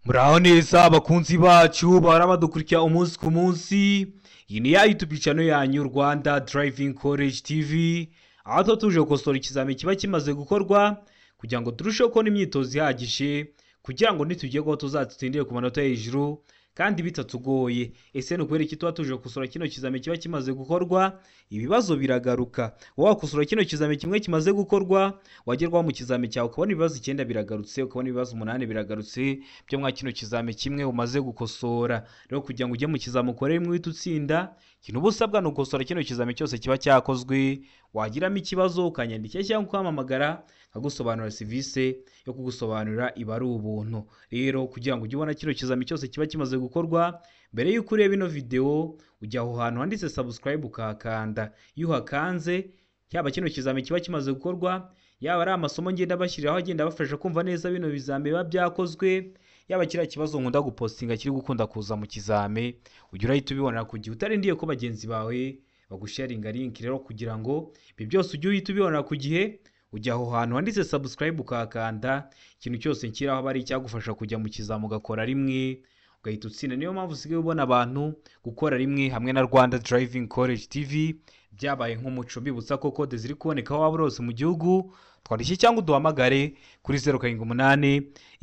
Muraho neza abakunzi bacu bahora badukurikira umunsi ku munsi. Iyi ni ya YouTube channel yanyu Rwanda Driving College TV, aho tuba tuje gukosora ikizami kiba kimaze gukorwa kugira ngo turusheho kubona imyitozo ihagije, kugira ngo nitugerwaho tuzatsindire ku manota hejuru kandi bitatugoye. Ese ni ukubera iki tuba tuje gukosora kino kizami kiba kimaze gukorwa? Ibibazo biragaruka. Wakosora kino kizami kimwe kimaze gukorwa, wagerwaho mu kizami cyawe ukabona ibibazo 9 biragarutse, ukabona ibibazo 8 biragarutse byo mwa kino kizami kimwe umaze gukosora. Rero kugira ngo ujye mu kizami ukore rimwe uhite utsinda, ikintu uba usabwa ni ugukosora kino kizami cyose kiba cyakozwe. Wagiramo ikibazo ukanyandikira cyangwa ukampamagara nkagusobanurira, serivisi yo kugusobanurira iba ari ubuntu. Rero kugira ngo ujye ubona kino kizami cyose kiba kimaze gukorwa, mbere y'uko ureba ino video ujya aho hantu handitse subscribe ukahakanda. Iyo uhakanze, yaba kino kizami kiba kimaze gukorwa, yaba ari amasomo ngenda bashyiriraho agenda abafasha kumva neza bino bizami biba byakozwe, yaba kiriya kibazo nkunda gupostinga kiri gukunda kuza mu kizami, ujya urahita ubibonera ku gihe utarindiye ko bagenzi bawe bagusharinga link. Rero kugira ngo ibi byose ujye uhita ubibonera ku gihe, ujya aho hantu handitse subscribe ukahakanda. Ikintu cyose nshyiraho aba ari icyagufasha kujya mu kizami ugakora rimwe ugahita utsinda. Niyo mpamvu usigaye ubona abantu gukora rimwe hamwe na Rwanda Driving College TV byabaye nk'umuco. Mbibutsa ko kode ziri kuboneka aho waba uri hose mu gihugu, twandike cyangwa uduhamagare kuri 078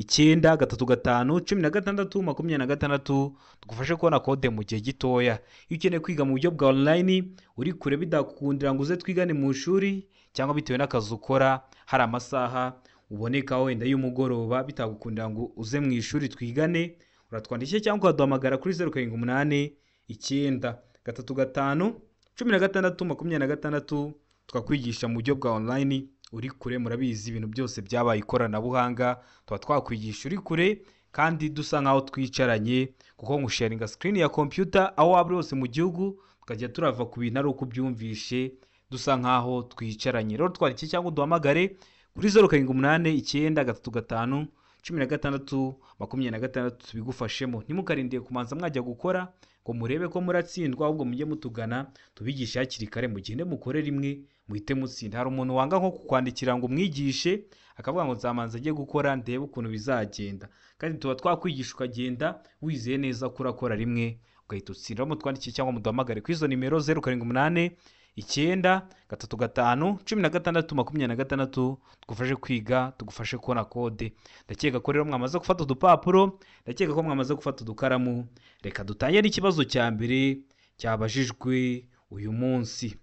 9 3 5 16 26, tugufashe kubona kode mu gihe gitoya. Iyo ukeneye kwiga mu buryo bwa online uri kure bidakundira ngo uze twigane mu ishuri, cyangwa bitewe n'akazi ukora hari amasaha uboneka wenda y'umugoroba bitagukundira ngo uze mu ishuri twigane, uratwandikira cyangwa ukaduhamagara kuri 078 9 3 5 16 26, tukakwigisha mu buryo bwa online uri kure. Murabizi ibintu byose byabaye ikoranabuhanga, tuba twakwigisha uri kure kandi dusa nkaho twicaranye, kuko ngusharinga screen ya computer aho waba uri hose mu gihugu, tukajya turava ku bintu ari uko ubyumvishe dusa nkaho twicaranye. Rero twandike cyangwa uduhamagare kuri 078 9 3 5 16 26 tubigufashemo. Ntimukarindiye kumanza mwajya gukora ngo murebe ko muratsindwa, ahubwo mujye mutugana tubigishe hakiri kare, mugende mukore rimwe muhite mutsinda. Hari umuntu wanga nko kukwandikira ngo umwigishe akavuga ngo nzamanza ajye gukora ndebe ukuntu bizagenda, kandi tuba twakwigisha ukagenda wizeye neza ko urakora rimwe ugahita utsinda. Mutwandikiye cyangwa muduhamagare kuri izo nimero 078 9 3 5 16 26, tugufashe kwiga, tugufashe kubona kode. Ndakeka ko rero mwamaze gufata udupapuro, ndakeka ko mwamaze gufata udukaramu. Reka dutangire n'ikibazo cya mbere cyabajijwe uyu munsi.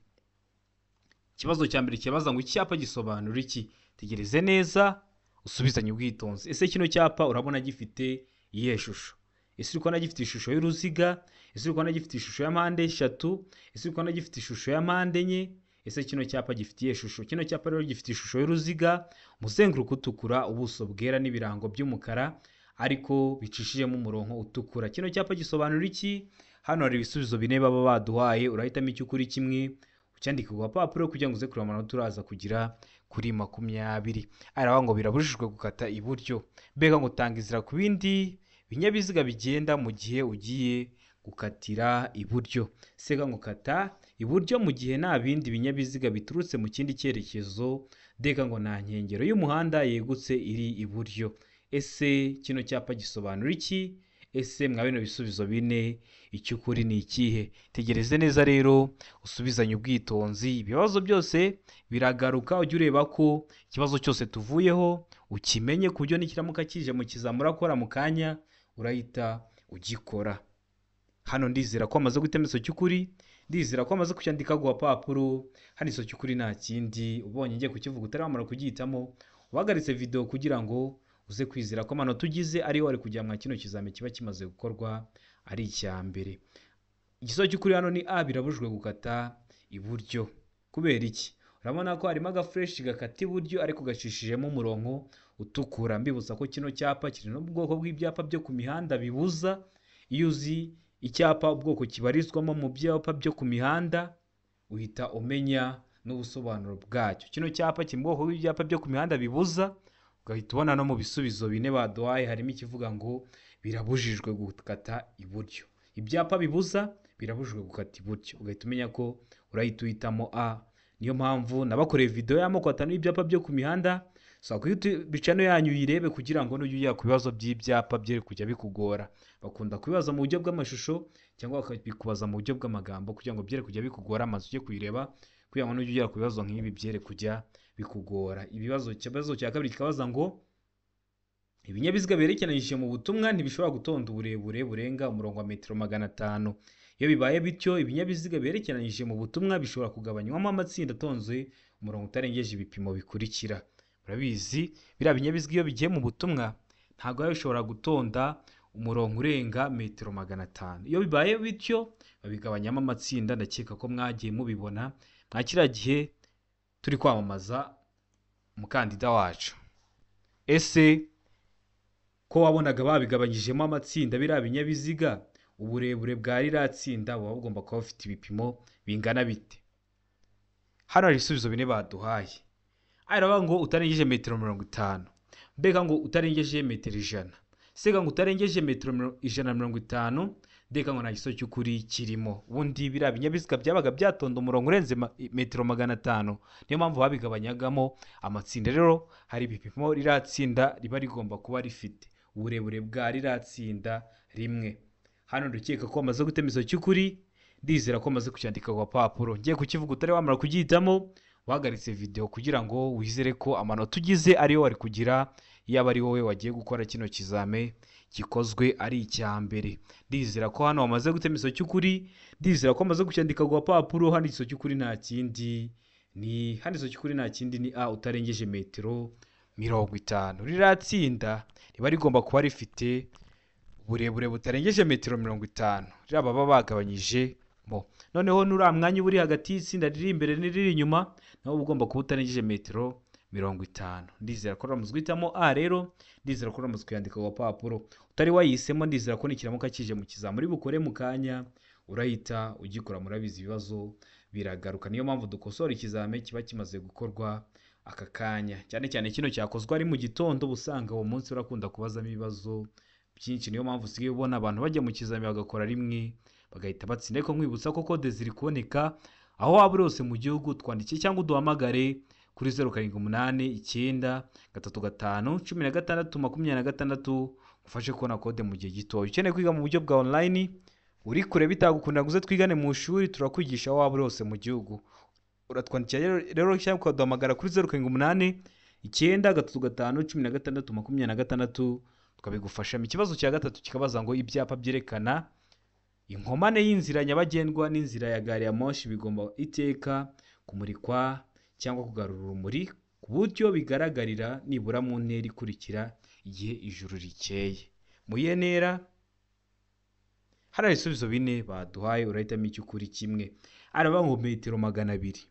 Ikibazo cya mbere kibaza ngo icyapa gisobanura iki? Tegereze neza usubizanye ubwitonzi. Ese kino cyapa urabona gifite iyihe shusho? Ese uri kubona gifite ishusho y'uruziga? Ese uri kubona gifite ishusho ya mpande 3? Ese uri kubona gifite ishusho ya mpande 4? Ese kino cyapa gifite iyihe shusho? Kino cyapa rero gifite ishusho y'uruziga, umuzenguruko utukura, ubuso bwera n'ibirango by'umukara ariko bicishijemo umurongo utukura. Kino cyapa gisobanura iki? Hano hari ibisubizo bine baba baduhaye, urahitamo icyo ukuri kimwe ucyandike ku gapapuro kugira ngo uze kureba amanota uraza kugira kuri 20. Aravuga ngo birabujijwe gukata iburyo, mbega ngo tanga inzira ku bindi binyabiziga bigenda mu gihe ugiye gukatira iburyo. Sega ngo kata iburyo mu gihe nta bindi binyabiziga biturutse mu kindi cyerekezo. Deka ngo nta nkengero y'umuhanda yegutse iri iburyo. Ese kino cyapa gisobanura iki? Ese mwa bino bisubizo bine icy'ukuri ni ikihe? Tegereze neza rero usubizanye ubwitonzi. Ibibazo byose biragaruka, ujye ureba ko ikibazo cyose tuvuyeho ukimenye ku buryo nikiramuka kije mu kizami urakora mu kanya urahita ugikora. Hano ndizera ko amaze guhitamo igisobanuro cy'ukuri, ndizera ko amaze kucyandika ku gapapuro. Hano igisobanuro cy'ukuri nta kindi, ubonye ngiye kukivuga utaramara kugihitamo, uhagaritse video kugira ngo uze kwizera ko amanota ugize ariyo wari kujya mwa kino kizami kiba kimaze gukorwa ari icya mbere. Igisobanuro cy'ukuri hano ni A, birabujijwe gukata iburyo. Kubera iki? Urabona ko harimo agafresh gakata iburyo ariko gacishijemo umurongo utukura. Mbibutsa ko kino cyapa kiri no mu bwoko bw'ibyapa byo ku mihanda bibuza. Iyo uzi icyapa ubwoko kibarizwamo mu byapa byo ku mihanda uhita umenya n'ubusobanuro bwacyo. Kino cyapa kiri mu bwoko bw'ibyapa byo ku mihanda bibuza, ugahita ubona no mu bisubizo bine baduhaye harimo ikivuga ngo birabujijwe gukata iburyo. Ibyapa bibuza birabujijwe gukata iburyo, ugahita umenya ko urahita uhitamo A. Niyo mpamvu nabakoreye video y'amoko 5 y'ibyapa byo ku mihanda. So ku YouTube channel yanyu uyirebe kugira ngo nujya ujya ku bibazo by'ibyapa byere kujya bikugora. Bakunda kubibaza mu buryo bw'amashusho cyangwa bakabikubaza mu buryo bw'amagambo kugira ngo byere kujya bikugora, maze ujye kuyireba kugira ngo nujya ugera ku bibazo nk'ibi byere kujya bikugora. Ikibazo cya kabiri kikabaza ngo ibinyabiziga biherekeranyije mu butumwa ntibishobora gutonda uburebure burenga umurongo wa metero 500. Iyo bibaye bityo, ibinyabiziga biherekeranyije mu butumwa bishobora kugabanywamo amatsinda atonze umurongo utarengeje ibipimo bikurikira. Murabizi biriya binyabiziga iyo bigiye mu butumwa ntabwo biba bishobora gutonda umurongo urenga metero 500. Iyo bibaye bityo babigabanyamo amatsinda, ndakeka ko mwagiye mubibona mwa kiriya gihe turi kwamamaza umukandida wacu. Ese ko wabonaga babigabanyijemo amatsinda biriya binyabiziga, uburebure bwa ririya tsinda buba bugomba kuba bufite ibipimo bingana bite? Hano hari ibisubizo bine baduhaye. Aravuga ngo utarengeje metero 50, mbega ngo utarengeje metero 100, sega ngo utarengeje metero 150, ndeka ngo nta gisubizo cy'ukuri kirimo. Ubundi biriya binyabiziga byabaga byatonda umurongo urenze metero 500, niyo mpamvu babigabanyagamo amatsinda. Rero hari ibipimo ririya tsinda riba rigomba kuba rifite, uburebure bwa ririya tsinda rimwe. Hano ndakeka ko wamaze gutema igisozi cy'ukuri, ndizera ko wamaze kucyandika ku gapapuro. Ngiye kukivuga utari wamara kugihitamo, wahagaritse video kugira ngo wizere ko amanota ugize ariyo wari kugira yaba ari wowe wagiye gukora kino kizame gikozwe ari icya mbere. Ndizera ko hano wamaze gutema igisozi cy'ukuri, ndizera ko wamaze kucyandika ku gapapuro. Hano igisozi cy'ukuri nta kindi ni hano igisozi cy'ukuri nta kindi ni a utarengeje metero 50. Ririya tsinda riba rigomba kuba rifite uburebure butarengeje metero 50, ririya baba bagabanyije mo. Noneho nuriya mwanya uba uri hagati y'itsinda riri imbere n'iriri inyuma nawo uba ugomba kuba utarengeje metero 50. Ndizera ko uramaze guhitamo a, rero ndizera ko uramaze kuyandika ku gapapuro. Utari wayihisemo ndizera ko nikiramuka kije mu kizami uri bukore mu kanya urahita ugikora. Murabizi ibibazo biragaruka, niyo mpamvu dukosora ikizame kiba kimaze gukorwa aka kanya, cyane cyane kino cyakozwe ari mu gitondo, uba usanga uwo munsi urakunda kubazamo ibibazo byinshi. Niyo mpamvu usigaye ubona abantu bajya mu kizami bagakora rimwe bagahita batsinda. Ariko nkwibutsa ko kode ziri kuboneka aho waba uri hose mu gihugu, twandikiye cyangwa uduhamagare kuri 0 7 8 9 3 5 16 26 ufashe kubona kode mu gihe gitoya. Ukeneye kwiga mu buryo bwa online uri kure bitagukunda ngo uze twigane mu ishuri, turakwigisha aho waba uri hose mu gihugu. Uratwandikira rero cyangwa ukaduhamagara kuri 0 7 8 9 3 5 16 26 tukabigufashamo. Ikibazo cya gatatu kikabaza ngo ibyapa byerekana inkomane y'inzira nyabagendwa n'inzira ya gari ya moshi bigomba iteka kumurikwa cyangwa kugarura urumuri ku buryo bigaragarira nibura mu ntera ikurikira igihe ijuru rikeye. Mu iyihe ntera? Hari ibisubizo bine baduhaye, urahitamo icy'ukuri kimwe. Aravuga ngo metero 200,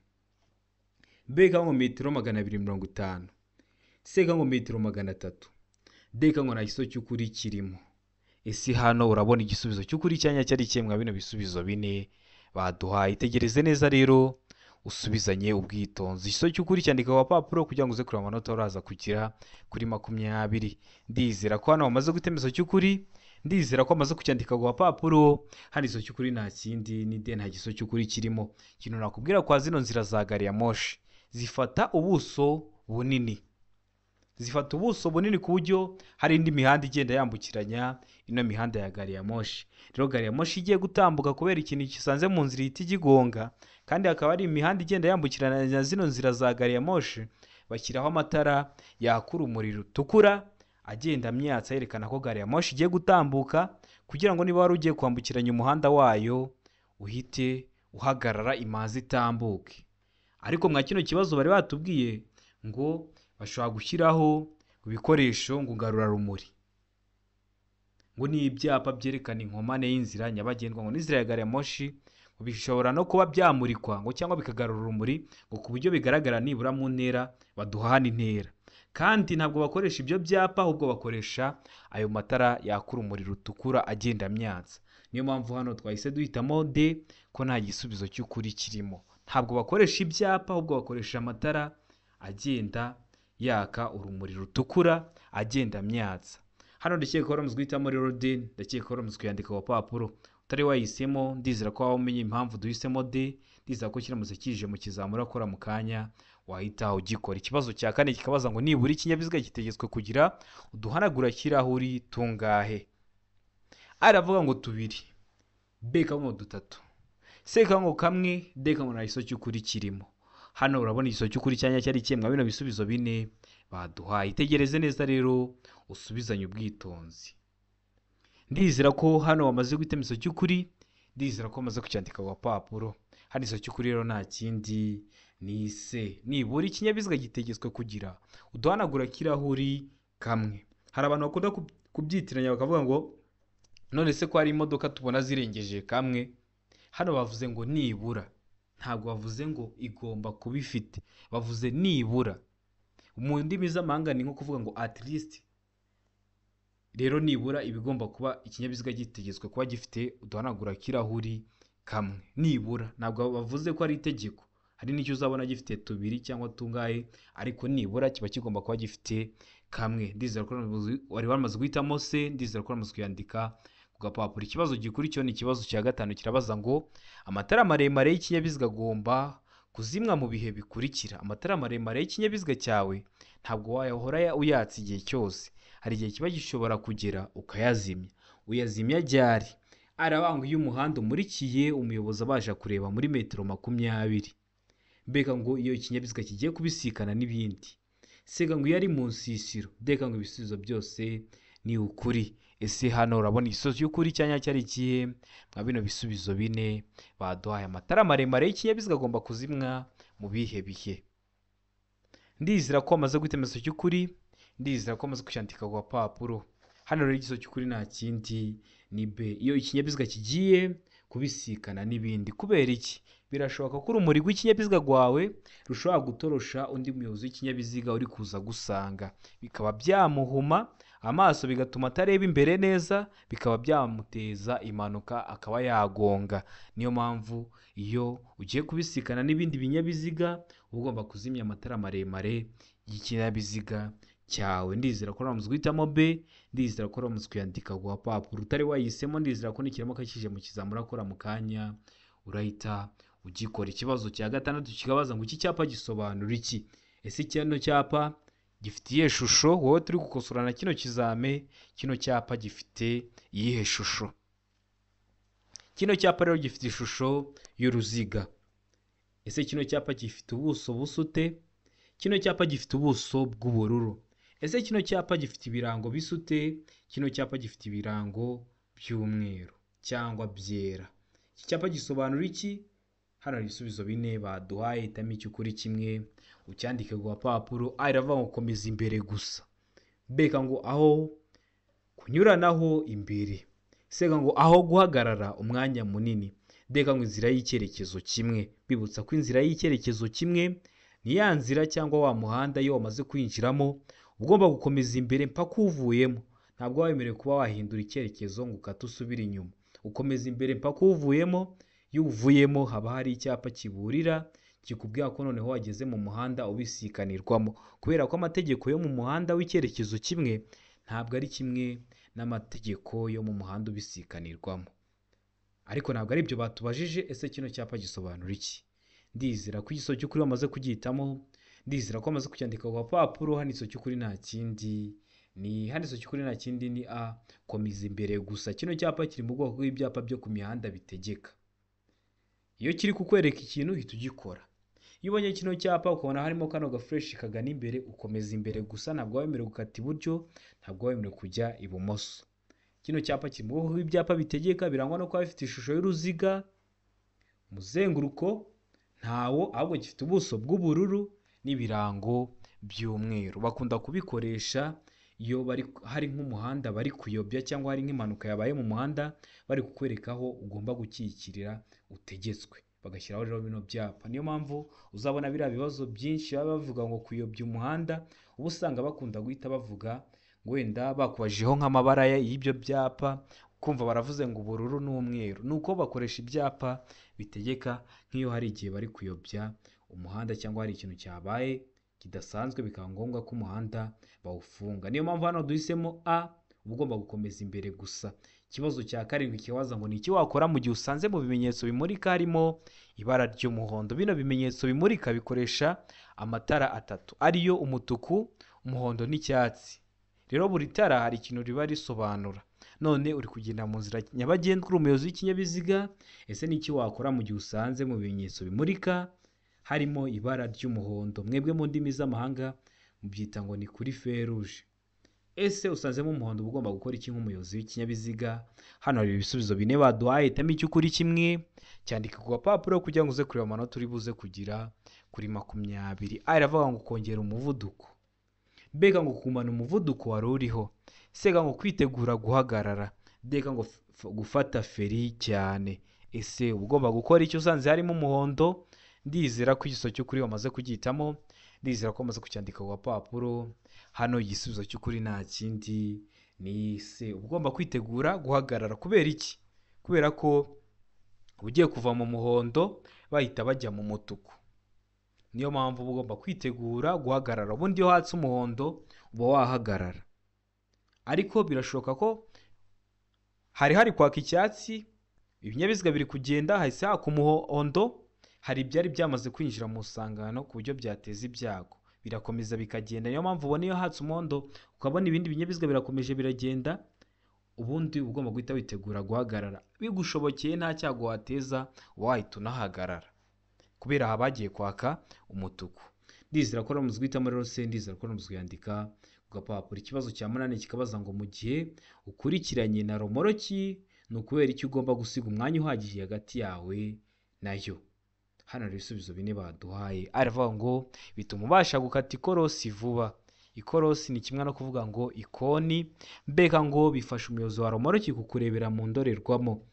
mbega ngo metero 250, sega ngo metero 300, ndeka ngo nta gisubizo cy'ukuri kirimo. Ese hano urabona igisubizo cy'ukuri cyanya cyari ikihe mwa bino bisubizo bine baduhaye? Itegereze neza rero usubizanye ubwitonzi. Igisubizo cy'ukuri cyandika ku gapapuro kugira ngo uze kureba amanota uraza kugira kuri 20. Ndizera ko hano wamaze gutema igisubizo cy'ukuri, ndizera ko wamaze kucyandika ku gapapuro. Hano igisubizo cy'ukuri nta kindi ni de, nta gisubizo cy'ukuri kirimo. Ikintu nakubwira kwa zino nzira za gari ya moshi zifata ubuso bunini, zifata ubuso bunini ku buryo hari indi mihanda igenda yambukiranya ino mihanda ya gari ya moshi. Rero gari ya moshi igiye gutambuka kubera ikintu gisanze mu nzira ihita igigonga, kandi hakaba hari imihanda igenda yambukiranya zino nzira za gari ya moshi, bashyiraho amatara yaka urumuri rutukura agenda amyatsa yerekana ko gari ya moshi igiye gutambuka, kugira ngo niba wari ugiye kwambukiranya umuhanda wayo uhite uhagarara imanza itambuke. Ariko mwa kino kibazo bari batubwiye ngo bashobora gushyiraho ibikoresho ngo ngarurarumuri, ngo ni ibyapa byerekana inkomane y'inzira nyabagendwa ngo n'inzira ya gari ya moshi, ngo bishobora no kuba byamurikwa ngo cyangwa bikagarura urumuri ngo ku buryo bigaragara nibura mu ntera baduhana intera. Kandi ntabwo bakoresha ibyo byapa, ahubwo bakoresha ayo matara yaka urumuri rutukura agenda amyatsa. Niyo mpamvu hano twahise duhitamo D ko nta gisubizo cy'ukuri kirimo. Ntabwo bakoresha ibyapa, ahubwo bakoresha amatara agenda yaka urumuri rutukura agenda amyatsa. Hano ndakeka ko waramaze guhitamo rero D, ndakeka ko waramaze kuyandika ku gapapuro. Utari wayihisemo ndizera ko waba umenye impamvu duhisemo D, ndizera ko kiramutse kije mu kizamura akora mu kanya wahita ugikora. Ikibazo cya kane kikabaza ngo nibura ikinyabiziga gitegetswe kugira uduhanagura kirahuri tungahe? A iravuga ngo 2, B ikavuga ngo 3, C ikavuga ngo 1, D ikavuga ngo nta gisubizo cy'ukuri kirimo. Hano urabona igisubizo cy'ukuri cyanya cyari ikihe mwa bino bisubizo 4 baduhaye. Itegereze neza rero usubizanye ubwitonzi. Ndizera ko hano wamaze guhitamo igisubizo cy'ukuri, ndizera ko wamaze kucyandika ku gapapuro. Hano igisubizo cy'ukuri rero nta kindi ni C. Nibura ikinyabiziga gitegetswe kugira uduhanagura kirahuri 1. Hari abantu bakunda kubyitiranya bakavuga ngo none se ko hari imodoka tubona zirengeje 1? Hano bavuze ngo nibura, ntabwo bavuze ngo igomba kuba ifite, bavuze nibura. Mu ndimi z'amahanga ni nko kuvuga ngo at least. Rero nibura ibigomba kuba ikinyabiziga gitegetswe kuba gifite uduhanagura kirahuri 1 nibura, ntabwo bavuze ko ari itegeko. Hari n'icyo uzabona gifite 2 cyangwa tungahe, ariko nibura kiba kigomba kuba gifite 1. Ndizera ko wari wamaze guhitamo C, ndizera ko wamaze kuyandika ku gapapuro. Ikibazo gikurikiyeho ni ikibazo cya 5 kirabaza ngo amatara maremare y'ikinyabiziga agomba kuzimwa mu bihe bikurikira. Amatara maremare y'ikinyabiziga cyawe ntabwo wayahora uyatsa igihe cyose, hari igihe kiba gishobora kugera ukayazimya. Uyazimya ryari? Arabanga iyo umuhanda umurikiye umuyobozi abasha kureba muri metero 20. Mbega ngo iyo ikinyabiziga kigiye kubisikana n'ibindi. Sega ngo iyo ari mu nsisiro. Deka ngo ibisubizo byose ni ukuri. Ese hano urabona igisubizo cy'ukuri cyanya cyari ikihe mwa bino bisubizo 4 baduhaye? Amatara maremare y'ikinyabiziga agomba kuzimwa mu bihe bihe? Ndizera ko wamaze guhitamo igisubizo cy'ukuri, ndizera ko wamaze kucyandika ku gapapuro. Hano rero igisubizo cy'ukuri nta kindi ni B. Iyo ikinyabiziga kigiye kubisikana n'ibindi. Kubera iki? Birashoboka ko urumuri rw'ikinyabiziga rwawe rushobora gutorosha undi muyobozi w'ikinyabiziga uri kuza gusanga, bikaba byamuhuma amaso, bigatuma atareba imbere neza, bikaba byamuteza impanuka akaba yagonga. Niyo mpamvu iyo ugiye kubisikana n'ibindi binyabiziga uba ugomba kuzimya amatara maremare y'ikinyabiziga cyawe. Ndizera ko wamaze guhitamo B, ndizera ko wamaze kuyandika ku gapapuro. Utari wayihisemo, ndizera ko nikiramuka kije mu kizamura akora mu kanya urahita ugikora. Ikibazo cya 6 kikabaza ngo iki cyapa gisobanura iki? Ese kino cyapa gifite iyihe shusho? Wowe turi gukosorana kino kizame, kino cyapa gifite iyihe shusho? Kino cyapa rero gifite ishusho y'uruziga. Ese kino cyapa gifite ubuso busute? Kino cyapa gifite ubuso bw'ubururu. Ese kino cyapa gifite ibirango bisute? Kino cyapa gifite ibirango by'umweru cyangwa byera. Iki cyapa gisobanura iki? Hano hari ibisubizo 4 baduhaye, hitamo icy'ukuri kimwe ucyandike ku gapapuro. A iravuga ngo komeza imbere gusa, B ngo aho kunyuranaho imbere, C ngo aho guhagarara umwanya munini, D ngo inzira y'icyerekezo kimwe. Bibutsa ko inzira y'icyerekezo kimwe ni ya nzira cyangwa wa muhanda iyo wamaze kwinjiramo ugomba gukomeza imbere mpaka uvuyemo. Ntabwo wemerewe kuba wahindura icyerekezo ngo ukate usubire inyuma, ukomeza imbere mpaka uvuyemo. Iyo uvuyemo haba hari icyapa kiburira kikubwira ko noneho wageze mu muhanda ubisikanirwamo, kubera ko amategeko yo mu muhanda w'icyerekezo kimwe ntabwo ari kimwe n'amategeko yo mu muhanda ubisikanirwamo. Ariko ntabwo ari ibyo batubajije. Ese kino cyapa gisobanura iki? Ndizera ko igisubizo cy'ukuri wamaze kugihitamo, ndizera ko wamaze kucyandika ku gapapuro. Hano igisubizo cy'ukuri nta kindi ni hano igisubizo cy'ukuri nta kindi ni A, komeza imbere gusa. Kino cyapa kiri mu bwoko bw'ibyapa byo ku mihanda bitegeka. Iyo kiri kukwereka ikintu uhita ugikora. Iyo ubonye kino cyapa ukabona harimo kano gafureshi kagana imbere, ukomeza imbere gusa, ntabwo wemerewe gukata iburyo, ntabwo wemerewe kujya ibumoso. Kino cyapa kiri mu bwoko bw'ibyapa bitegeka, birangwa no kuba bifite ishusho y'uruziga, umuzenguruko ntawo, ahubwo gifite ubuso bw'ubururu n'ibirango by'umweru. Bakunda kubikoresha iyo bari hari nk'umuhanda bari kuyobya cyangwa hari nk'impanuka yabaye mu muhanda, bari kukwereka aho ugomba gukikirira utegetswe, bagashyiraho rero bino byapa. Niyo mpamvu uzabona biriya bibazo byinshi baba bavuga ngo kuyobya umuhanda, uba usanga bakunda guhita bavuga ngo wenda bakubajijeho nk'amabara y'ibyo byapa, kumva baravuze ngo ubururu n'umweru. Nuko bakoresha ibyapa bitegeka nk'iyo hari igihe bari kuyobya umuhanda cyangwa hari ikintu cyabaye kidasanzwe bikaba ngombwa ko umuhanda bawufunga. Niyo mpamvu hano duhisemo A, Uba ugomba gukomeza imbere gusa. Ikibazo cya karindwi kibaza ngo ni iki wakora mu gihe usanze mu bimenyetso bimurika harimo ibara ry'umuhondo. Bino bimenyetso bimurika bikoresha amatara atatu ariyo umutuku, umuhondo n'icyatsi. Rero buri tara hari ikintu riba risobanura. None uri kugenda mu nzira nyabagendwa uri umuyobozi w'ikinyabiziga, ese ni iki wakora mu gihe usanze mu bimenyetso bimurika harimo ibara ry'umuhondo? Mwebwe mu ndimi z'amahanga mubyita ngo ni kuri feruje. Ese usanzemo umuhondo uba ugomba gukora iki nk'umuyobozi w'ikinyabiziga? Hano hari ibisubizo bine baduhaye, hitamo icyo ukuri kimwe, cyandika ku gapapuro kugira ngo uze kureba amanota uri buze kugira kuri 20. A iravuga ngo kongera umuvuduko, B ngo kugumana umuvuduko wari uriho, C ngo kwitegura guhagarara, D ngo gufata feri cyane. Ese uba ugomba gukora icyo usanze harimo umuhondo? Ndizera ko igisubizo cy'ukuri wamaze kugihitamo, ndizera ko wamaze kucyandika ku gapapuro. Hano igisubizo cy'ukuri nta kindi ni C, uba ugomba kwitegura guhagarara. Kubera iki? Kubera ko ugiye kuva mu muhondo bahita bajya mu mutuku. Niyo mpamvu uba ugomba kwitegura guhagarara. Ubundi iyo hatse umuhondo uba wahagarara, ariko birashoboka ko hari kwaka icyatsi, ibinyabiziga biri kugenda, hahise haka umuhondo, hari ibyari byamaze kwinjira mu isangano ku buryo byateza ibyago, birakomeza bikagenda. Niyo mpamvu ubona iyo hatse umuhondo ukabona ibindi binyabiziga birakomeje biragenda, ubundi uba ugomba guhita witegura guhagarara. Bigushobokeye nta cyago wateza wahita unahagarara, kubera aha bagiye kwaka umutuku. Ndizera ko muzi guhitamo rero se, ndizera ko muzi kuyandika ku gapapuro. Ikibazo cya munani kikabaza ngo mu gihe ukurikiranye na romoroki ni ukubera iki ugomba gusiga umwanya uhagije hagati yawe nayo? Hano hari ibisubizo bine baduhaye. Aravuga ngo bituma ubasha gukata ikorosi vuba. Ikorosi ni kimwe no kuvuga ngo ikoni. Mbega ngo bifasha umuyobozi wa romoroki kukurebera mu ndorerwamo.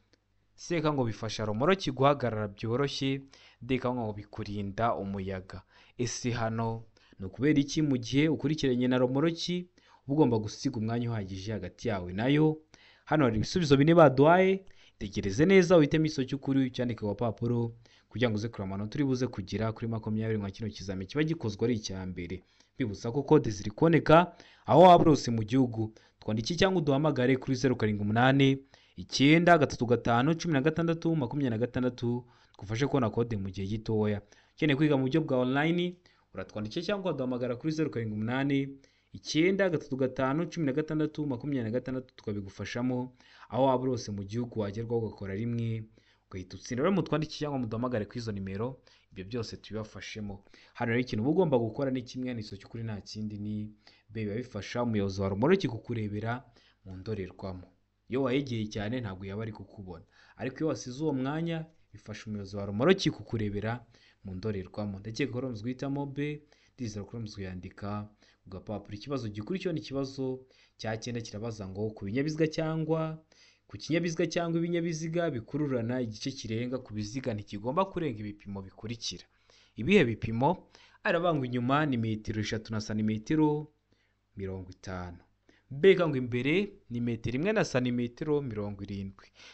Seka ngo bifasha romoroki guhagarara byoroshye. Deka ngo bikurinda umuyaga. Ese hano ni ukubera iki mu gihe ukurikiranye na romoroki uba ugomba gusiga umwanya uhagije hagati yawe nayo? Hano hari ibisubizo bine baduhaye. Tegereze neza uhitemo igisubizo cy'ukuri ucyandike ku gapapuro kugira ngo uze kureba amanota uri buze kugira kuri 20 nka kino kizami kiba gikozwe ari icya mbere. Mbibutsa ko kode ziri kuboneka aho waba uri hose mu gihugu. Twandike cyangwa uduhamagare kuri 0 7 8 9 3 5 16 26 tugufashe kubona kode mu gihe gitoya. Ukeneye kwiga mu buryo bwa online uratwandikira cyangwa uduhamagara kuri 0 7 8 9 3 5 16 26 tukabigufashamo. Aho waba uri hose mu gihugu wagerwaho ugakora rimwe ugahita utsinda. Rero mutwandikire cyangwa muduhamagare kuri izo nimero, ibyo byose tubibafashemo. Hano rero ikintu uba ugomba gukora ni kimwe, ni icyo cy'ukuri nta kindi, ni B, biba bifasha umuyobozi wa romoroki kukurebera mu ndorerwamo. Iyo wayegeye cyane ntabwo yaba ari kukubona, ariko iyo wasize uwo mwanya bifasha umuyobozi wa romoroki kukurebera mu ndorerwamo. Ndakeka ko muzi guhitamo B, ndizera ko muzi kuyandika ku gapapuro. Ikibazo gikurikiyeho ni ikibazo cya 9 kirabaza ngo ku binyabiziga cyangwa ku kinyabiziga cyangwa ibinyabiziga bikururana igice kirenga ku biziga ntikigomba kurenga ibipimo bikurikira. Ibihe bipimo? Aravuga ngo inyuma ni metero 3 na santimetero 50. B ngo imbere ni metero 1 na santimetero 70.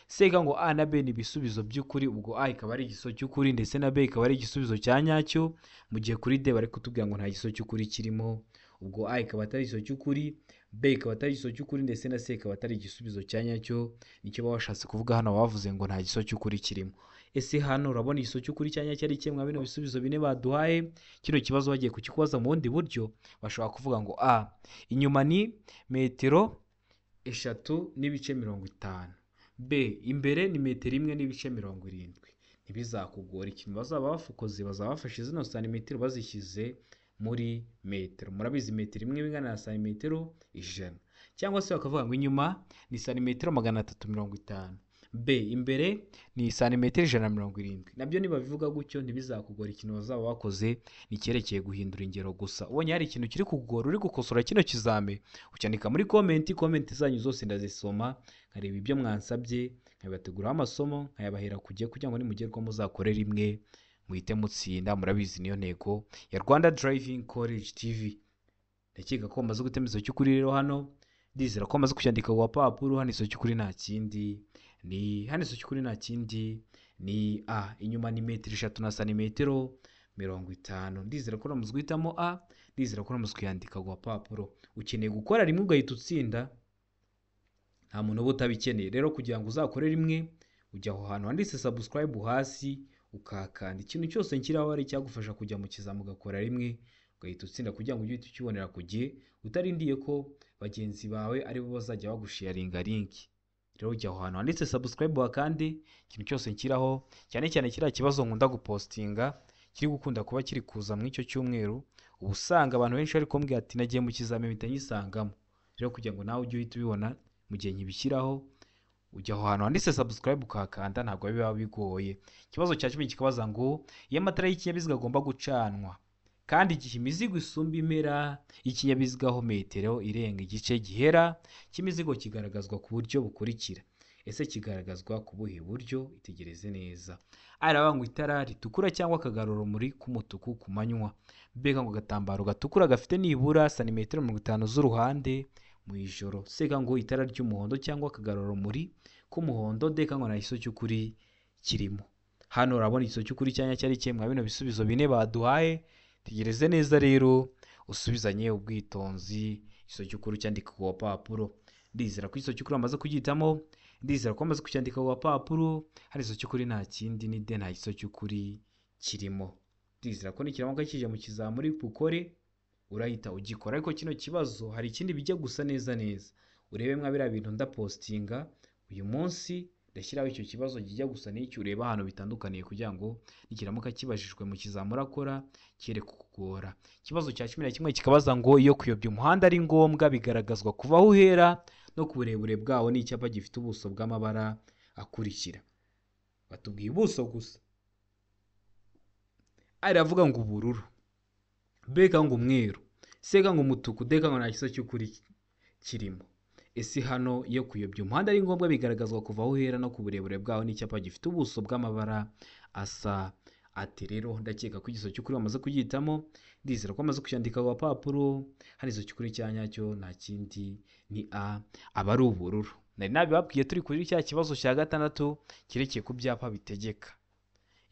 C ngo A na B ni ibisubizo by'ukuri, ubwo A ikaba ari igisubizo cy'ukuri ndetse na B ikaba ari igisubizo cya nyacyo, mu gihe kuri D bari kutubwira ngo nta gisubizo cy'ukuri kirimo, ubwo A ikaba atari igisubizo cy'ukuri, B ikaba atari igisubizo cy'ukuri ndetse na C ikaba atari igisubizo cya nyacyo. Nicyo baba bashatse kuvuga hano, bavuze ngo nta gisubizo cy'ukuri kirimo. Ese hano urabona igisubizo cy'ukuri cya nyacyo ari kimwe bino bisubizo bine baduhaye? Kino kibazo bagiye kukikubaza mu bundi buryo, bashobora kuvuga ngo A inyuma ni metero 3.50, B imbere ni metero 1.70. Ntibizakugora, ikintu bazaba bafukoze bazaba bafashe zino santimetero bazishyize muri metero. Murabizi metero 1 ingana na santimetero 100. Cyangwa se bakavuga ngo inyuma ni santimetero 350, B imbere ni santimetero 170. Nabyo nibabivuga gutyo ntibizakugora, ikintu bazaba bakoze ni icyerekeye guhindura ingero gusa. Ubonye hari ikintu kiri kugora uri gukosora kino kizame, ucyandika muri komenti. Komenti zanyu zose ndazisoma, nkareba ibyo mwansabye, nkabibateguraho amasomo, nkayabahera kujya kugira ngo nimugerwaho muzakore rimwe muhite mutsinda. Murabizi niyo ntego ya Rwanda Driving College TV. Ndakeka ko bamaze gutema igisubizo cy'ukuri rero hano, ndizera ko bamaze kucyandika ku gapapuro. Hano igisubizo cy'ukuri nta kindi ni hano igisubizo cy'ukuri nta kindi ni A, inyuma ni metero 3 na santimetero 50. Ndizera ko bamaze guhitamo A, ndizera ko bamaze kuyandika ku gapapuro. Ukeneye gukora rimwe ugahita utsinda, Nta muntu uba utabikeneye. Rero kugira ngo uzakore rimwe, ujya aho hantu handitse subscribe hasi ukahakanda. Ikintu cyose nshyiraho ari icyagufasha kujya mu kizami ugakora rimwe ugahita utsinda, kugira ngo ujye uhita ukibonera ku gihe, utarindiye ko bagenzi bawe aribo bazajya bagusharinga link. Rero ujya aho hantu handitse subscribe wakande, ikintu cyose nshyiraho, cyane cyane kiriya kibazo nkunda gupostinga kiri gukunda kuba kiri kuza muri icyo cyumweru, uba usanga abantu benshi bari kumbwira ati nagiye mu kizami mpita nyisangamo. Rero kugira ngo nawe ujye uhita ubibona mu gihe nkibishyiraho, ujya aho hantu handitse subscribe ukahakanda, ntabwo biba bigoye. Ikibazo cya 10 kikabaza ngo iyo amatara y'ikinyabiziga agomba gucanwa kandi igihe imizigo isumba impera y'ikinyabiziga aho metero irenga igice gihera cy'imizigo kigaragazwa ku buryo bukurikira. Ese kigaragazwa ku buhe buryo? Itegereze neza. Aravuga ngo itara ritukura cyangwa akagarurarumuri k'umutuku ku manywa, mbega ngo agatambaro gatukura gafite nibura santimetero 50 z'uruhande mu ijoro, seka ngo itara ry'umuhondo cyangwa akagarurarumuri k'umuhondo, deka ngo nta gisubizo cy'ukuri kirimo. Hano urabona igisubizo cy'ukuri cyanya cyari kimwe bino bisubizo bine baduhaye. Tegereze neza rero usubizanye ubwitonzi igisubizo cy'ukuri cyandika ku gapapuro. Ndizera ko igisubizo cy'ukuri bamaze kugihitamo, ndizera ko bamaze kucyandika ku gapapuro. Hari igisubizo cy'ukuri nta kindi ni de, nta gisubizo cy'ukuri kirimo. Ndizera ko nikiramuka kije mu kizami uri bukore urahita ugikora. Ariko kino kibazo hari ikindi bijya gusa neza neza, urebe mwa biriya bintu ndapostinga uyu munsi, ndashyiraho icyo kibazo kijya gusa n'icyo, ureba ahantu bitandukaniye kugira ngo nikiramuka kibajijwe mu kizami urakora kere kukugora. Ikibazo cya 11 kikabaza ngo iyo kuyobya umuhanda ari ngombwa bigaragazwa kuva aho uhera no ku burebure bwawo n'icyapa gifite ubuso bw'amabara akurikira. Batubwiye ubuso gusa, aravuga ngo ubururu, beka ngo umweru, seka ngo umutuku, deka ngo nta gisubizo cy'ukuri kirimo. Ese hano iyo kuyobya umuhanda ari ngombwa bigaragazwa kuva aho uhera no ku burebure bwawo n'icyapa gifite ubuso bw'amabara asa ati. Rero ndakeka ko igisubizo cy'ukuri bamaze kugihitamo, ndizera ko bamaze kucyandika ku gapapuro. Hano igisubizo cy'ukuri cya nyacyo nta kindi ni A, aba ari ubururu. Nari nabibabwiye turi kuri cya kibazo cya 6 cyerekeye ku byapa bitegeka.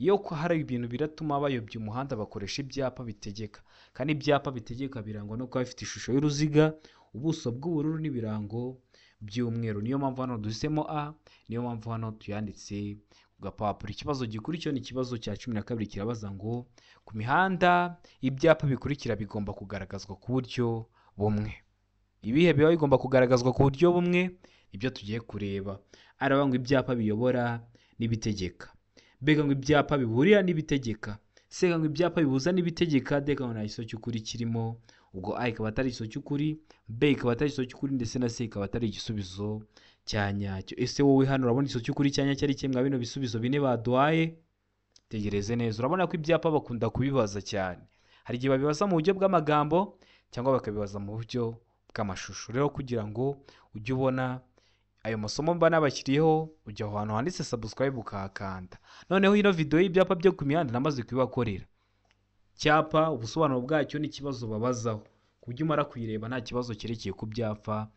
Iyo hari ibintu biratuma bayobya umuhanda bakoresha ibyapa bitegeka, kandi ibyapa bitegeka birangwa no kuba bifite ishusho y'uruziga, ubuso bw'ubururu n'ibirango by'umweru. Niyo mpamvu hano duhisemo A, niyo mpamvu hano tuyanditse ku gapapuro. Ikibazo gikurikiyeho ni ikibazo cya 12 kirabaza ngo ku mihanda ibyapa bikurikira bigomba kugaragazwa ku buryo bumwe. Ibihe biba bigomba kugaragazwa ku buryo bumwe ibyo tugiye kureba. Aravuga ngo ibyapa biyobora n'ibitegeka, mbega ngo ibyapa biburira n'ibitegeka, seka ngo ibyapa bibuza n'ibitegeka, deka ngo nta gisubizo cy'ukuri kirimo. Ubwo A ikaba atari igisubizo cy'ukuri, B ikaba atari igisubizo cy'ukuri, ndetse na C ikaba atari igisubizo cya nyacyo. Ese wowe hano urabona igisubizo cy'ukuri cya nyacyo ari kimwe bino bisubizo bine baduhaye? Tegereze neza. Urabona ko ibyapa bakunda kubibaza cyane, hari igihe babibaza mu buryo bw'amagambo cyangwa bakabibaza mu buryo bw'amashusho. Rero kugira ngo ujye ubona ayo masomo mba nabashyiriyeho, ujya aho hantu handitse subscribe ukahakanda. Noneho ino video y'ibyapa byo ku mihanda namaze kubibakorera, cyapa ubusobanuro bwacyo n'ikibazo babazaho, ku buryo umara kuyireba nta kibazo cyerekeye ku byapa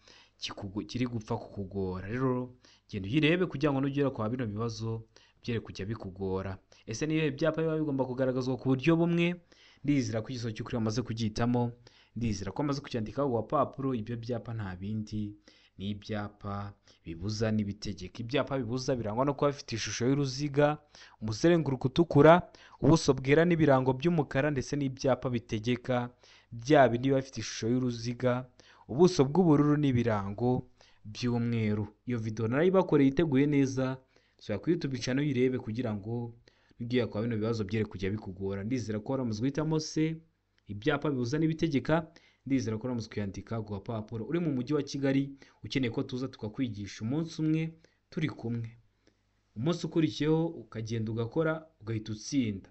kiri gupfa kukugora. Rero genda uyirebe kugira ngo nugera kwa bino bibazo byere kujya bikugora. Ese niyo ibyapa biba bigomba kugaragazwa ku buryo bumwe? Ndizera ko igisubizo cy'ukuri bamaze kugihitamo, ndizera ko bamaze kucyandikaho ku gapapuro. Ibyo byapa nta bindi ni ibyapa bibuza n'ibitegeka. Ibyapa bibuza birangwa no kuba bifite ishusho y'uruziga, umuzenguruko utukura, ubuso bwera n'ibirango by'umukara, ndetse n'ibyapa bitegeka bya bindi biba bifite ishusho y'uruziga, ubuso bw'ubururu n'ibirango by'umweru. Iyo video narayibakoreye iteguye neza, sura kuri YouTube channel uyirebe kugira ngo nugiye kwa bino bibazo byere kujya bikugora. Ndizera ko waramaze guhitamo C, ibyapa bibuza n'ibitegeka. Ndizera ko waramaze kuyandika ku gapapuro. Uri mu mujyi wa Kigali ukeneye ko tuza tukakwigisha umunsi umwe turi kumwe, umunsi ukurikiyeho ukagenda ugakora ugahita utsinda,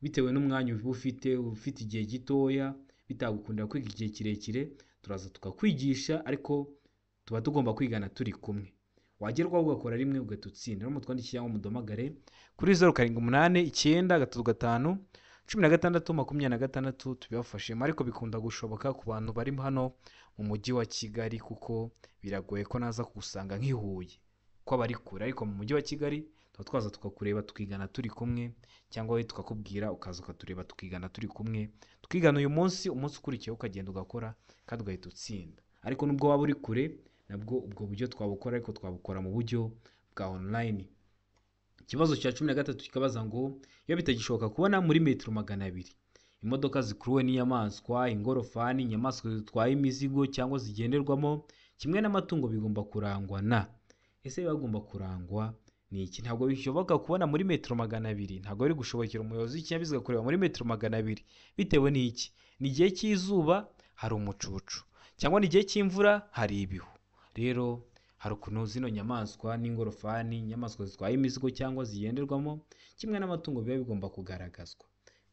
bitewe n'umwanya uba ufite. Ufite igihe gitoya bitagukundira kwiga igihe kirekire, turaza tukakwigisha, ariko tuba tugomba kwigana turi kumwe. Wagerwaho ugakora rimwe ugahita utsinda. Rero mutwandikire cyangwa muduhamagare kuri 0 7 8 9 3 5 16 26 tubibafashemo. Ariko bikunda gushoboka ku bantu bari hano mu mujyi wa Kigali, kuko biragoye ko naza kugusanga nk'i Huye ko abari kure, ariko mu mujyi wa Kigali tuba twaza tukakureba tukigana turi kumwe, cyangwa we tukakubwira ukaza ukatureba tukigana turi kumwe. Tukigana uyu munsi, umunsi ukurikiyeho ukagenda ugakora kandi ugahita utsinda. Ariko nubwo waba uri kure Nabwo ubwo buryo twabukora, ariko twabukora mu buryo bwa online. Ikibazo cya 13 kikabaza ngo iyo bitagishoboka kubona muri metero 200 imodoka zikuruwe n'inyamaswa, ingorofani, inyamaswa zitwaye imizigo cyangwa zigenderwamo kimwe n'amatungo bigomba kurangwa na. Ese bagomba kurangwa ni iki? Ntabwo bishoboka kubona muri metero 200, ntabwo biri gushobokera umuyobozi w'ikinyabiziga kureba muri metero 200. Bitewe n'iki? Ni igihe cy'izuba hari umucucu, cyangwa ni igihe cy'imvura hari ibihu. Rero hari ukuntu zino nyamaswa n'ingorofani, inyamaswa zitwaye imizigo cyangwa zigenderwamo kimwe n'amatungo biba bigomba kugaragazwa.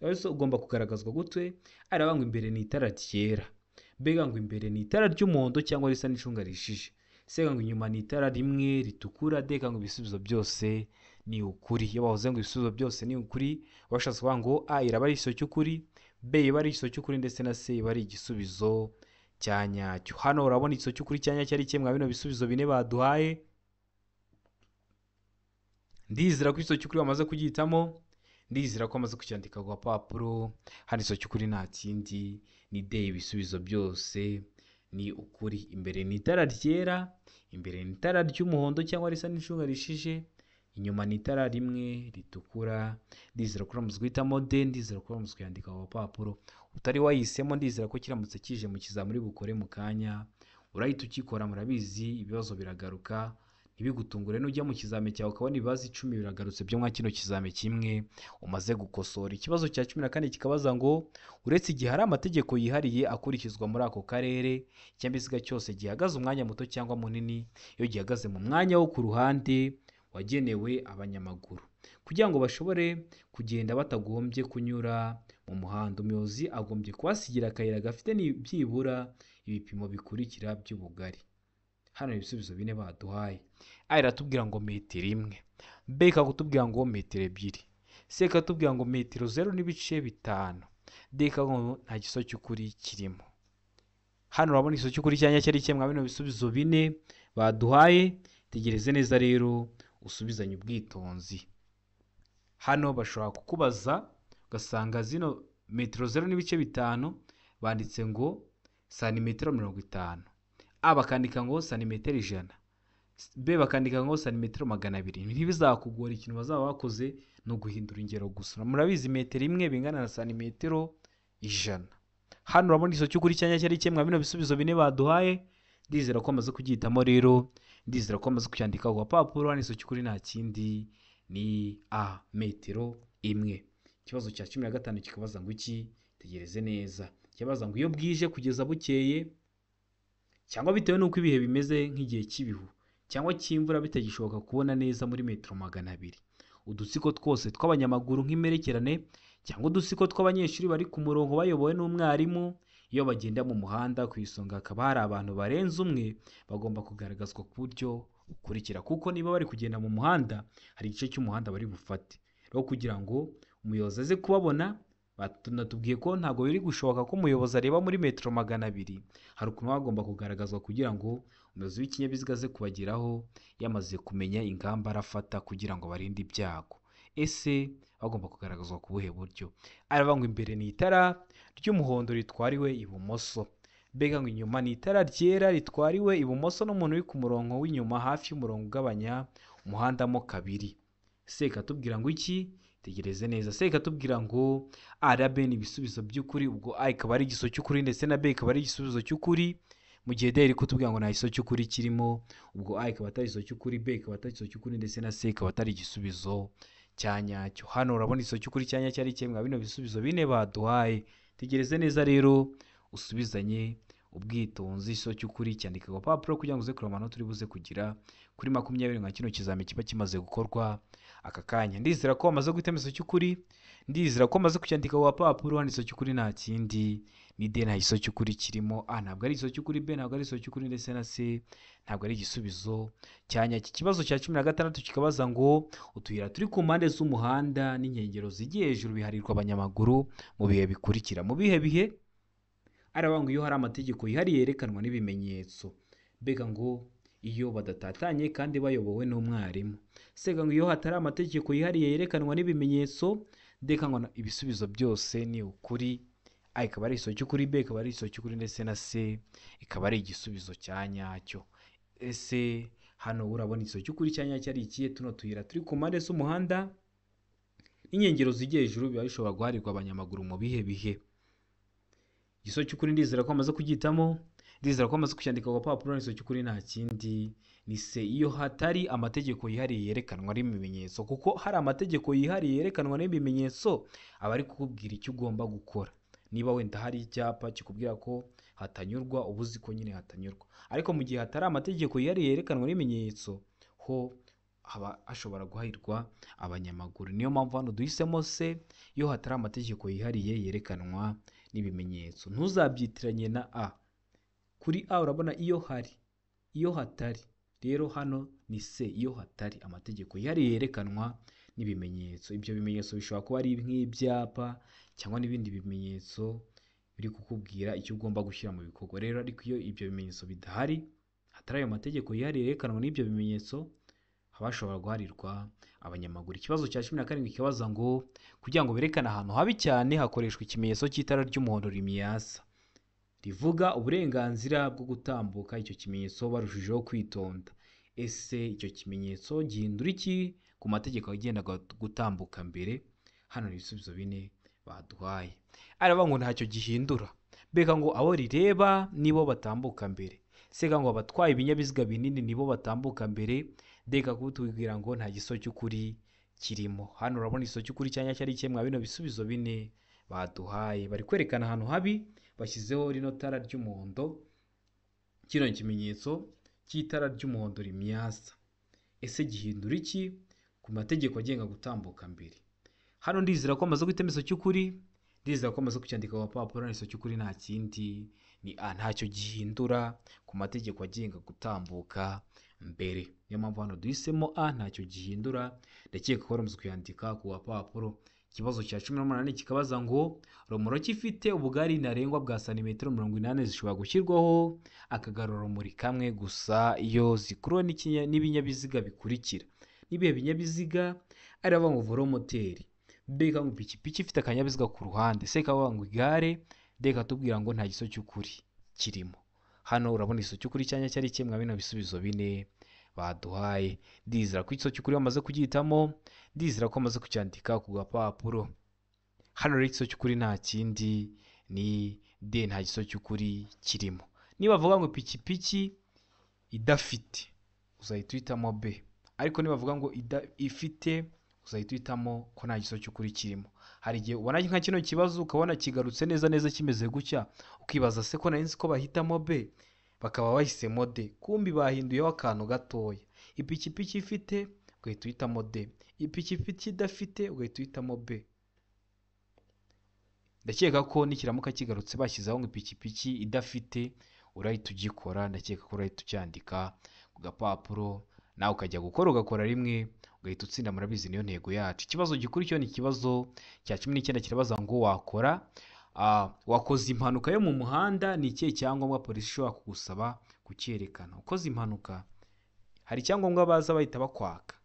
Rero ugomba kugaragazwa gute? Araba ngo imbere ni itara ryera, mbega ngo imbere ni itara ry'umuhondo cyangwa risa n'icunga rishije, sega ngo inyuma ni itara rimwe ritukura, deka ngo ibisubizo byose ni ukuri. Iyo bavuze ngo ibisubizo byose ni ukuri, bashatse kuvuga ngo A iraba ari igisubizo cy'ukuri, B iba ari igisubizo cy'ukuri, ndetse na C iba ari igisubizo cya nyacyo. Hano urabona igisubizo cy'ukuri cya nyacyo ari kimwe bino bisubizo bine baduhaye. Ndizera ko igisubizo cy'ukuri bamaze kugihitamo, ndizera ko bamaze kucyandika ku gapapuro. Hano igisubizo cy'ukuri nta kindi ni D, ibisubizo byose ni ukuri. Imbere ni itara ryera, imbere ni itara ry'umuhondo cyangwa risa n'icunga rishije, inyuma ni itara rimwe ritukura. Ndizera ko uramutse guhitamo D, ndizera ko uramutse kuyandika ku gapapuro. Utari wayihisemo ndizera ko kiramutse kije mu kizamini bukore mu kanya urahita ukikora. Murabizi ibibazo biragaruka, ntibigutungure nujya mu kizami cyawe ukabona ibibazo 10 biragarutse byo mwa kino kizami kimwe umaze gukosora. Ikibazo cya 14 kikabaza ngo uretse igihe hari amategeko yihariye akurikizwa muri ako karere, ikinyabiziga cyose gihagaze umwanya muto cyangwa munini iyo gihagaze mu mwanya wo ku ruhande wagenewe abanyamaguru kugira ngo bashobore kugenda batagombye kunyura mu muhanda, umuyobozi agombye kubasigira akayira gafite byibura ibipimo bikurikira by'ubugari. Hano ibisubizo bine baduhaye. A iratubwira ngo metero 1, B ikakutubwira ngo metero 2, C ikatubwira ngo metero 0.5, D ikavuga ngo nta gisubizo cy'ukuri kirimo. Hano urabona igisubizo cy'ukuri cya nyacyo ari kimwe bino bisubizo bine baduhaye. Tegereze neza rero usubizanye ubwitonzi. Hano bashobora kukubaza ugasanga zino metero 0.5 banditse ngo santimetero 50, A bakandika ngo santimetero 100, B bakandika ngo santimetero 200. Ntibizakugora, ikintu bazaba bakoze ni uguhindura ingero gusa. Murabizi metero 1 bingana na santimetero 100. Hano urabona igisubizo cy'ukuri cya nyacyo ari kimwe bino bisubizo bine baduhaye. Ndizera ko amaze kugihitamo rero, ndizera ko amaze kucyandika ku gapapuro. Hano igisubizo cy'ukuri nta kindi ni A, metero 1. Ikibazo cya 15 kikabaza ngo iki? Tegereze neza. Kibaza ngo iyo bwije kugeza bukeye cyangwa bitewe n'uko ibihe bimeze nk'igihe cy'ibihu cyangwa cy'imvura bitagishoboka kubona neza muri metero 200, udutsiko twose tw'abanyamaguru nk'imperekerane cyangwa udutsiko tw'abanyeshuri bari ku murongo bayobowe n'umwarimu, iyo bagenda mu muhanda ku isonga hakaba hari abantu barenze umwe, bagomba kugaragazwa ku buryo bukurikira. Kuko niba bari kugenda mu muhanda hari igice cy'umuhanda bari bufate, rero kugira ngo umuyobozi aze kubabona, tunatubwiye ko ntabwo biri gushoboka ko umuyobozi areba muri metero 200, hari ukuntu bagomba kugaragazwa kugira ngo umuyobozi w'ikinyabiziga aze kubageraho yamaze kumenya ingamba arafata kugira ngo barinde ibyago. Ese bagomba kugaragazwa ku buhe buryo? Aravuga ngo imbere ni itara ry'umuhondo ritwariwe ibumoso, mbega ngo inyuma ni itara ryera ritwariwe ibumoso n'umuntu uri ku murongo w'inyuma hafi y'umurongo ugabanya umuhanda mo kabiri. Se ikatubwira ngo iki? Tegereze neza. Se ikatubwira ngo A na B ni ibisubizo by'ukuri, ubwo A ikaba ari igisubizo cy'ukuri ndetse na B ikaba ari igisubizo cy'ukuri, mu gihe D iri kutubwira ngo nta gisubizo cy'ukuri kirimo, ubwo A ikaba atari igisubizo cy'ukuri, B ikaba atari igisubizo cy'ukuri ndetse na C ikaba atari igisubizo cya nyacyo. Hano urabona igisubizo cy'ukuri cya nyacyo ari kimwe bino bisubizo bine baduhaye. Tegereze neza rero usubizanye ubwitonzi. Igisubizo cy'ukuri cyandika ku gapapuro kugira ngo uze kureba amanota uri buze kugira kuri 20 nka kino kizami kiba kimaze gukorwa aka kanya. Ndizera ko wamaze guhitamo igisubizo cy'ukuri, ndizera ko wamaze kucyandika ku gapapuro. Hano igisubizo cy'ukuri nta kindi ni D, nta gisubizo cy'ukuri kirimo. A ntabwo ari igisubizo cy'ukuri, B ntabwo ari igisubizo cy'ukuri ndetse na C ntabwo ari igisubizo cya nyacyo. Ikibazo cya 16 kikabaza ngo utuyira turi ku mpande z'umuhanda n'inkengero zigiye hejuru biharirwa abanyamaguru mu bihe bikurikira. Mu bihe bihe? Aravuga ngo iyo hari amategeko yihariye yerekanwa n'ibimenyetso, mbega ngo iyo badatatanye kandi bayobowe n'umwarimu. Sega ngo iyo hatari amategeko yihariye yerekanwa n'ibimenyetso, ndeka ngo ibisubizo byose ni ukuri. A ikaba ari igisubizo cy'ukuri, B ikaba ari igisubizo cy'ukuri ndetse na C ikaba ari igisubizo cya nyacyo. Ese hano urabona igisubizo cy'ukuri cya nyacyo ari ikihe? Tuno tuyira turi ku mpande z'umuhanda n'inkengero zijya hejuru biba bishobora guharirwa abanyamaguru mu bihe bihe? Igisubizo cy'ukuri ndizera ko bamaze kugihitamo, ndizera ko bamaze kucyandika ku gapapuro. Igisubizo cy'ukuri nta kindi ni se, iyo hatari amategeko yihariye yerekanwa n'ibimenyetso. Kuko hari amategeko yihariye yerekanwa n'ibimenyetso, aba ari kukubwira icyo ugomba gukora. Niba wenda hari icyapa kikubwira ko hatanyurwa, uba uzi ko nyine hatanyurwa. Ariko mu gihe hatari amategeko yihariye yerekanwa n'ibimenyetso, ho haba hashobora guharirwa abanyamaguru. Niyo mpamvu hano duhisemo se, iyo hatari amategeko yihariye yerekanwa n'ibimenyetso. Ntuzabyitiranye na A. Kuri A urabona iyo hari, iyo hatari. Rero hano ni se, iyo hatari amategeko yihariye yerekanwa n'ibimenyetso. Ibyo bimenyetso bishobora kuba ari nk'ibyapa cyangwa n'ibindi bimenyetso biri kukubwira icyo ugomba gushyira mu bikorwa. Rero ariko iyo ibyo bimenyetso bidahari, hatari ayo mategeko yihariye yerekanwa n'ibyo bimenyetso, haba hashobora guharirwa abanyamaguru. Ikibazo cya 17 kibaza ngo kugira ngo berekane ahantu habi cyane hakoreshwa ikimenyetso cy'itara ry'umuhondo rimyasa rivuga uburenganzira bwo gutambuka icyo kimenyetso barushijeho kwitonda. Ese icyo kimenyetso gihindura iki ku mategeko agenda gutambuka mbere? Hano ni ibisubizo bine baduhaye. Aravuga ngo ntacyo gihindura, mbega ngo abo rireba nibo batambuka mbere, sega ngo abatwaye ibinyabiziga binini nibo batambuka mbere, ndeka kutubwira ngo nta gisubizo cy'ukuri kirimo. Hano urabona igisubizo cy'ukuri cyanya cyari kimwe mwa bino bisubizo bine baduhaye. Bari kwerekana ahantu habi bashyizeho rino tara ry'umuhondo, kino kimenyetso cy'itara ry'umuhondo rimyasa. Ese gihindura iki ku mategeko agenga gutambuka mbere? Hano ndizera ko amaze guhitamo igisubizo cy'ukuri, ndizera ko amaze kucyandika ku gapapuro. Igisubizo cy'ukuri nta kindi ni A, ntacyo gihindura ku mategeko agenga gutambuka mbere. Niyo mpamvu hano duhisemo A, ntacyo gihindura. Ndakeka ko bamaze kuyandika ku gapapuro. Ikibazo cya 18 kikabaza ngo romoroki ifite ubugari ntarengwa bwa santimetero 80 zishobora gushyirwaho akagarurarumuri kamwe gusa iyo zikuruwe n'ibinyabiziga bikurikira. N'ibihe binyabiziga? Aravuga ngo velomoteri, B ngo ipikipiki ifite akanyabiziga ku ruhande, C kavuga ngo igare, D katubwira ngo nta gisubizo cy'ukuri kirimo. Hano urabona igisubizo cy'ukuri cyanya cyari kimwe mwa bino bisubizo bine baduhaye. Ndizera ko igisubizo cy'ukuri bamaze kugihitamo, ndizera ko bamaze kucyandika ku gapapuro. Hano rero igisubizo cy'ukuri nta kindi ni D, nta gisubizo cy'ukuri kirimo. Niba bavuga ngo ipikipiki idafite, uzahita uhitamo B. Ariko niba bavuga ngo ifite, uzahita uhitamo ko nta gisubizo cy'ukuri kirimo. Hari igihe ubona nka kino kibazo ukabona kigarutse neza neza kimeze gutya, ukibaza se ko nari nzi ko bahitamo B, bakaba bahisemo D, kumbi bahinduyeho akantu gatoya. Ipikipiki ifite ugahita uhitamo D, ipikipiki idafite ugahita uhitamo B. Ndakeka ko nikiramuka kigarutse bashyizeho ngo ipikipiki idafite, urahita ugikora. Ndakeka ko urahita ucyandika ku gapapuro, nawe ukajya gukora ugakora rimwe ugahita utsinda. Murabizi niyo ntego yacu. Ikibazo gikurikiyeho ni ikibazo cya 19 kirabaza ngo wakora wakoze impanuka yo mu muhanda, ni ikihe cyangombwa polisi ishobora kugusaba kucyerekana? Ukoze impanuka hari icyangombwa baza bahita bakwaka,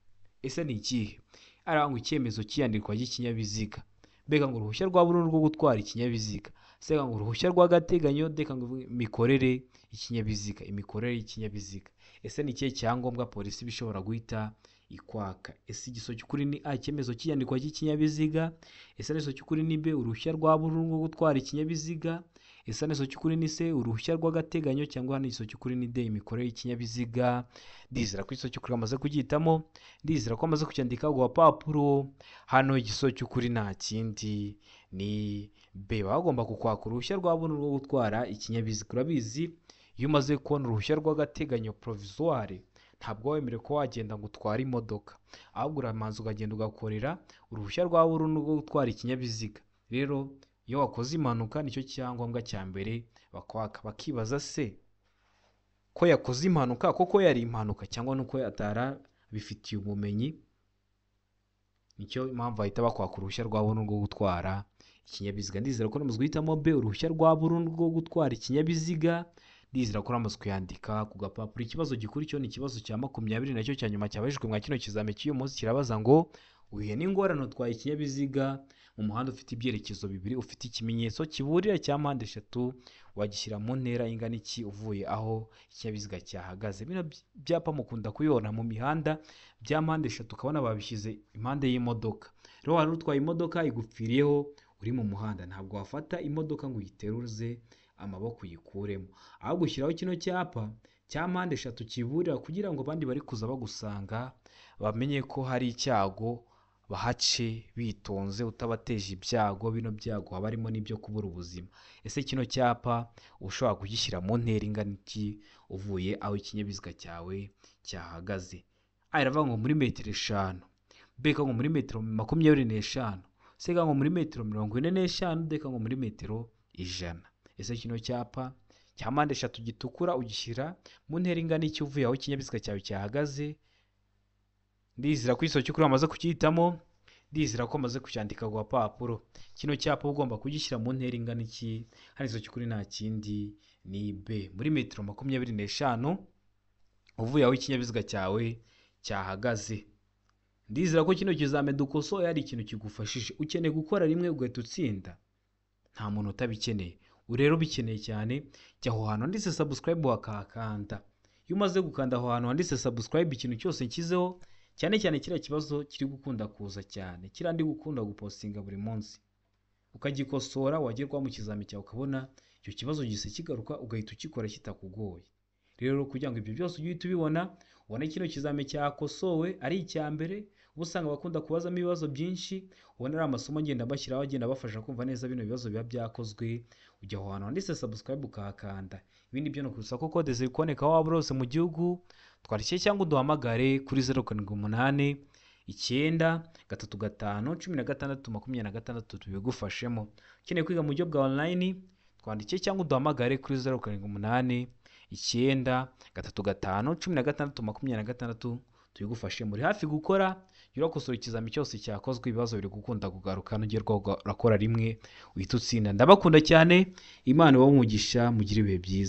ese ni ikihe? Arangwa icyemezo cy'iyandikwa ry'ikinyabiziga, mbega ngo uruhushya rwa burundu rwo gutwara ikinyabiziga, sega ngo uruhushya rw'agateganyo, deka ngo imikorere y'ikinyabiziga, imikorere y'ikinyabiziga. Ese ni ikihe cyangombwa polisi ishobora guhita ikwaka? Ese igisubizo cy'ukuri ni A, icyemezo cy'iyandikwa ry'ikinyabiziga? Ese igisubizo cy'ukuri ni B, uruhushya rwa burundu rwo gutwara ikinyabiziga? Ese igisubizo cy'ukuri ni C, uruhushya rw'agateganyo? Cyangwa hano igisubizo cy'ukuri ni D, imikorere y'ikinyabiziga? Ndizera ko igisubizo cy'ukuri bamaze kugihitamo, ndizera ko bamaze kucyandika ku gapapuro. Hano igisubizo cy'ukuri nta kindi ni B, baba bagomba kukwaka uruhushya rwa burundu rwo gutwara ikinyabiziga. Urabizi iyo umaze kubona uruhushya rw'agateganyo provisoire, ntabwo wemerewe kuba wagenda ngo utware imodoka, ahubwo uramanza ukagenda ugakorera uruhushya rwa burundu rwo gutwara ikinyabiziga. Rero iyo wakoze impanuka nicyo cyangombwa cya mbere bakwaka, bakibaza se ko yakoze impanuka koko yari impanuka cyangwa nuko atarabifitiye ubumenyi. Nicyo mpamvu bahita bakwaka uruhushya rwa burundu rwo gutwara ikinyabiziga. Ndizera ko namaze guhitamo B, uruhushya rwa burundu rwo gutwara ikinyabiziga. Ndizera ko namaze kuyandika ku gapapuro. Ikibazo gikurikiyeho ni ikibazo cya 20 nacyo cya nyuma cyabajijwe mwa kino kizami cy'uyu munsi, kirabaza ngo Uhuye n'ingorane utwaye ikinyabiziga mu muhanda ufite ibyerekezo bibiri, ufite ikimenyetso kiburira cya mpande eshatu, wagishyira mu ntera ingana iki uvuye aho ikinyabiziga cyahagaze? Bino byapa mukunda kubibona mu mihanda bya mpande eshatu, ukabona babishyize impande y'imodoka. Rero wari utwaye imodoka igupfiriyeho uri mu muhanda, ntabwo wafata imodoka ngo uyiteruze amaboko uyikuremo, ahubwo ushyiraho kino cyapa cya mpande eshatu kiburira kugira ngo abandi bari kuza bagusanga bamenye ko hari icyago, bahace bitonze utabateje ibyago. Bino byago haba harimo n'ibyo kubura ubuzima. Ese kino cyapa ushobora kugishyira mu ntera ingana iki uvuye aho ikinyabiziga cyawe cyahagaze? A iravuga ngo muri metero 5, B ngo muri metero 25, C ngo muri metero 45, D ngo muri metero 100. Ese kino cyapa cya mpande eshatu gitukura ugishyira mu ntera ingana iki uvuye aho ikinyabiziga cyawe cyahagaze? Ndizera ko igisobanuro cy'ukuri wamaze kucyitamo, ndizera ko wamaze kucyandika ku gapapuro. Kino cyapa ugomba kugishyira mu ntera ingana iki? Hano igisobanuro cy'ukuri nta kindi ni B, muri metero 25 uvuye aho ikinyabiziga cyawe cyahagaze. Ndizera ko kino kizame dukosoye hari ikintu kigufashije. Ukeneye gukora rimwe ugahita utsinda, nta muntu utabikeneye. Rero ubikeneye cyane, jya aho hantu handitse subscribe wakahakanda. Iyo umaze gukanda aho hantu handitse subscribe, ikintu cyose nshyizeho, cyane cyane kiriya kibazo kiri gukunda kuza cyane, kiriya ndi gukunda gupostinga buri munsi, ukagikosora, wagerwaho mu kizami cyawe ukabona icyo kibazo gihise kigaruka, ugahita ukikora kitakugoye. Rero kugira ngo ibyo byose ujye uhita ubibona, ubone kino kizami cyakosowe ari icya mbere, uba usanga abakunda kubazamo ibibazo byinshi, ubona ari amasomo ngenda mbashyiraho agenda abafasha kumva neza bino bibazo biba byakozwe. Ujya aho hantu handitse subscribe ukahakanda. Ibindi byo ni ukusaba ko kode ziri kuboneka aho waba uri hose mu gihugu, twandikire cyangwa uduhamagare kuri 0 7 8 9 3 5 16 26 tubigufashemo. Ukeneye kwiga mu buryo bwa online, twandikire cyangwa uduhamagare kuri 0 7 8 9 3 5 16 26 tubigufashe. Muri hafi gukora, urakosora ikizami cyose cyakozwe, ibibazo biri gukunda kugaruka, nugerwa urakora rimwe uhita utsinda. Ndabakunda cyane, Imana ibahe umugisha, mugire ibihe byiza.